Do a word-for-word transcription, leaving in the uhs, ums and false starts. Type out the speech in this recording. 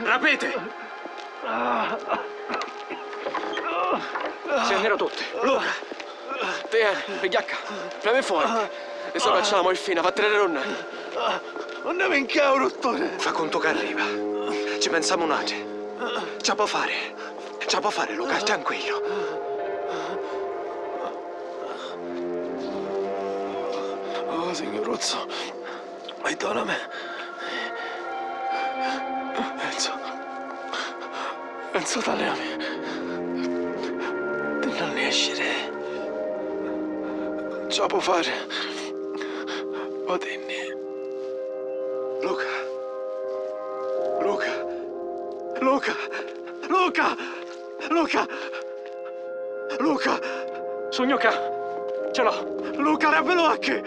Rapiti! Si ann'era tutti. Luca! Tieni, pigghia ccà. Premi fuori. E sopra c'è la morfina, vattene a ronnari. Unni mi ncau, dutturi? Fa cuntu ca arriva. Ci pensamu nuatri. Ci a po' fari. Ci a po' fari, Luca, è tranquillu. Oh, Signuruzzu, perdonami. Enzo, Enzo, taliami. Ti nn'ha nesciri. Ci a po' fari. Vatinni. Luca. Luca. Luca. Luca. Luca. Luca. Sugnu ccà. Ce l'ho. Luca, lèvulu a chi.